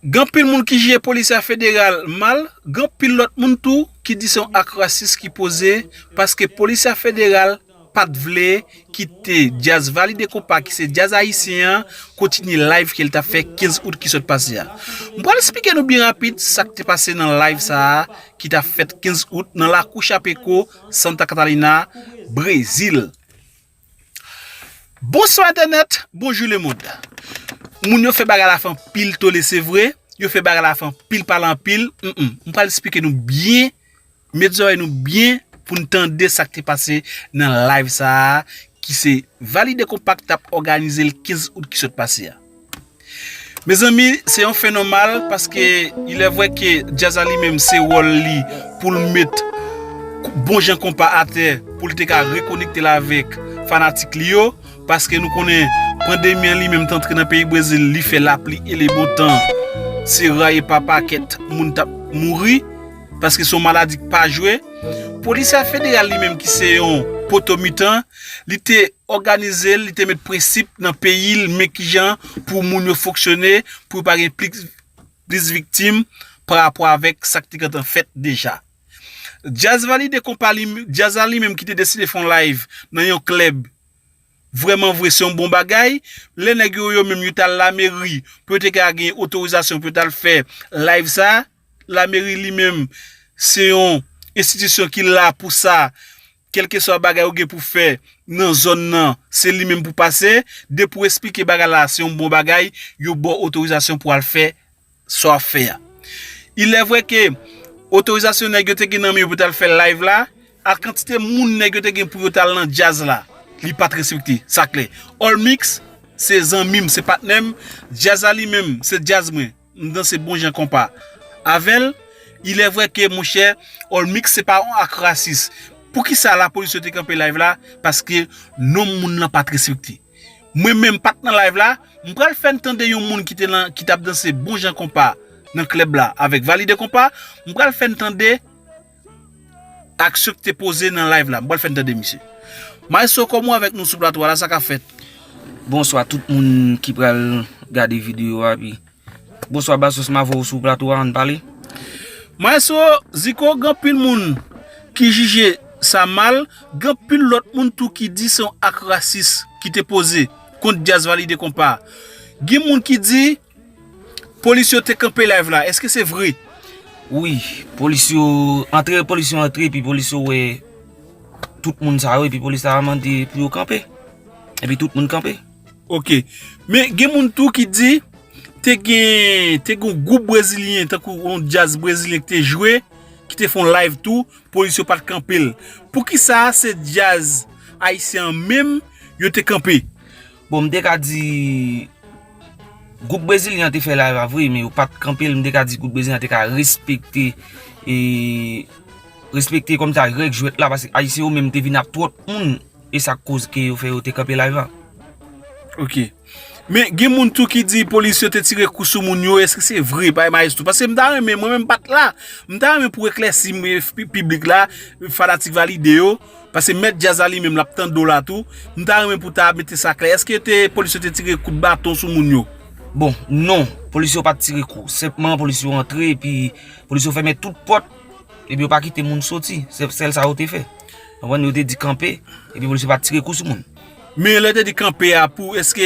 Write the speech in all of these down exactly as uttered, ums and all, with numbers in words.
Gen anpil moun ki jije polisya federal mal, gen anpil lòt moun tou ki di se yon ak rasis ki poze, paske polisya federal pa t vle kite djaz Valide Konpa, ki se djaz ayisyen an, kontinye live ke l t ap fè kenz out ki sot pase a. M pral esplike nou byen rapid sa k te pase nan live sa a ki t ap fèt kenz out nan lakou Chapecó, Santa Catarina, Brezil. Bonswa entènèt, bonjou lemonn. Moun yo fè bagay la fè anpil tole, se vre. Yo fè bagay la fè anpil pale anpil. Mm, mm. M pral esplike nou byen, met zòrèy nou byen pou n tande sa k te pase nan live sa a, ki se Valide Konpa k t ap òganize l kenz out ki sot pase a. Mezanmi, se yon fen nòmal, paske il est vrai ke djaz la li menm se wòl li pou l met bon jan konpa atè, pou l te ka rekonekte l avèk fanatik li yo, paske nou konnen pandemi an li menm t antre nan peyi Brezil, li fè lapli e le bon tan, se rayi pa pakèt moun t ap mouri, paske se yon maladi k pa jwe. Polisya federal li menm ki se yon poto mitan, li te òganize l, li te met prensip nan peyi l, men kijan pou moun yo fonksyone, pou pa gen plis, plis viktim pa rapò avèk sa k te gentan fèt deja. Djaz Valide Konpa li, djaz la li menm ki te deside fè yon live nan yon klèb, vrèman vre, se yon bon bagay. Lè nèg yo, yo menm, yo t al lameri pou yo te ka gen otorizasyon pou yo t al fè live sa, lameri li menm, se yon enstitisyon ki la pou sa, kèlkeswa bagay ou gen pou fè nan zòn nan, se li menm pou pase. Depi w esplike bagay la se yon bon bagay, yo ba w otorizasyon pou al fè sa w ap fè a. Il est vrai ke otorizasyon nèg yo te gen nan men yo pou t al fè live la, ak kantite moun nèg yo te gen pou yo t al nan djaz la, li pa t respekte, sa klè. Olmix se zanmi m, se patnè m, djaz la li menm, se djaz mwen. M danse bon jan konpa avè l. Il est vrai ke, monchè, Olmix se pa yon ak rasis. Poukisa lapolis yo te kanpe live la? Paske nonm moun nan pa t respekte. Mwen menm pa t nan live la, m pral fè n tande yon moun ki te nan, ki t ap danse bon jan konpa nan klèb la avèk Valide Konpa. M pral fè n tande aksyon ki te poze nan live la. M pral fè n tande misye. Maestro, kòman w avèk nou sou plato a la, sa k ap fèt? Bonswa tout moun ki pral gade videyo a, pi bonswa Basos, m avè w sou plato a, ann pale. Maestro Zico, gen anpil moun ki jije sa mal, gen anpil lòt moun tou ki di se yon ak rasis ki te poze kont djaz Valide Konpa. Gen moun ki di polis yo te kanpe live la. Èske se vre? Wi, polis yo antre, polis yo antre, epi polis yo wè tout moun sa yo, epi polis la mande pou yo kanpe. Epi tout moun kanpe. Ok. Men gen moun tou ki di te gen, te gen yon gwoup brezilyen, tankou yon djaz brezilyen ki te jwe, ki te fè yon live tou, polis yo pa t kanpe l. Poukisa se djaz ayisyen an menm yo te kanpe? Bon, m te ka di gwoup brezilyen an te fè live la vre, men yo pa t kanpe l. M te ka di gwoup brezilyen an te ka respekte, e, respekte kòmsa règ jwèt la, paske ayisyen yo menm te vin ap twòp moun, e sa k koz ke yo fè yo te kanpe live la. Ok. Men gen moun tou ki di polis yo te tire kou sou moun yo, èske se vre, bay Maestro? Paske m ta renmen, mwen menm m pa t la, m ta renmen pou eklèsi m, e, pi-, piblik la, fanatik Valide yo, paske mèt djaz la li menm l ap tande w la tou, m ta renmen pou ta mete sa klè. Èske te, polis yo te tire kout baton sou moun yo? Bon, non, polis yo pa t tire kou. Senpman, polis yo antre, epi polis yo fèmen tout pòt, epi yo pa kite moun soti. Se sèl sa yo te fè. Konprann, yo te di kanpe, epi polis yo pa t tire kou sou moun. Men lè yo te di kanpe a, pou, èske,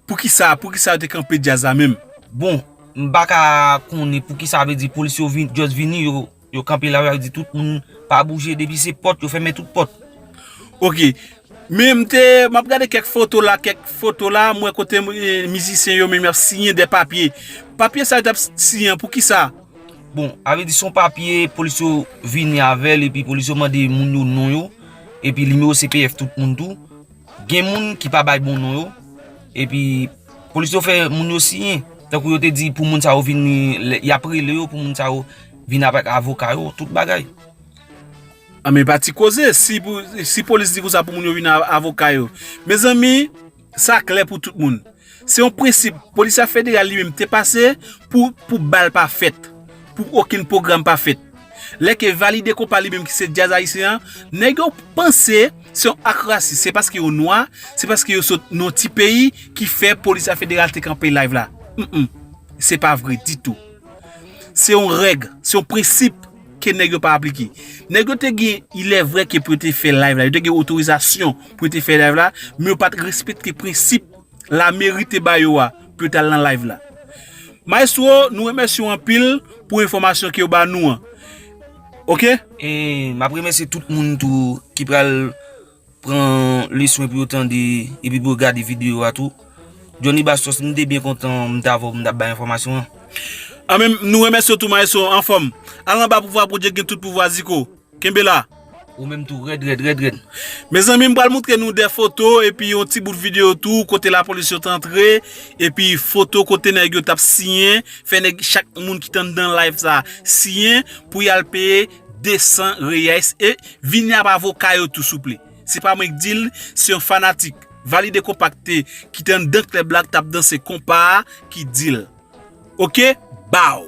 poukisa, poukisa yo te kanpe djaz la menm? Bon, m pa ka konnen poukisa, vle di polis yo vin, just vini, yo, yo kanpe la, yo di tout moun pa bouje, depi se pòt, yo fèmen tout pòt. Ok. Men m te, m ap gade kèk foto la, kèk foto la, m wè kote, e, mizisyen yo menm y ap siyen de papye. Papye sa yo t ap siyen an, poukisa? Bon, a vle di se yon papye, polis yo vini avè l, epi polis yo mande moun yo non yo, epi nimewo C P F tout moun tou. Gen moun ki pa bay bon non yo, epi polis yo fè moun yo siyen. Tankou yo te di pou moun sa yo vini, lè, y ap rele yo pou moun sa yo vin avèk avoka yo, tout bagay. A, men pa ti koze, si pou, si polis di konsa pou moun yo vin a, avoka yo. Mezanmi, sa klè pou tout moun. Se yon prensip polisya federal li menm te pase pou, pou bal pa fèt, pou okenn pwogram pa fèt. Lè ke Valide Konpa li menm ki se djaz ayisyen an, nèg yo panse se yon ak rasis, se paske yo nwa, se paske yo sot nan yon ti peyi ki fè polisya federal te kanpe live la. Mm, mm. Se pa vre ditou. Se yon règ, se yon prensip ke nèg yo pa aplike. Nèg yo te gen, ilèvrè ke pou yo te fè live la, yo te gen otorizasyon pou yo te fè live la, men yo pa t respekte prensip lameri te ba yo a pou yo t al nan live la. Maestro, nou remèsye w anpil pou enfòmasyon ke w ba nou an. Oke? E m ap remèsye tout moun tou ki pral pran leson epi yo tande epi pou yo gade videyo a tou. Johnny Bastos, m te byen kontan m t avè w pou m t ap bay enfòmasyon an. Anmenm, nou remèsye w tou, Maestro, anfòm. Al anba pouvwa Project, gen tout pouvwa Ziko. Kenbe la. Ou menm tou, rèd, rèd, rèd, rèd. Mezanmi, m pral moutre nou de foto epi yon ti bout videyo tou kote lapolis yo t antre, epi foto kote nèg yo t ap siyen, fè nèg, chak moun ki t anndan live sa siyen pou y al peye desan reyès e vini ap avoka yo tou souple. Se pa mwen k di l, se yon fanatik Valide Konpakte ki t anndan klèb la k t ap danse konpa a ki di l. Oke? Baw!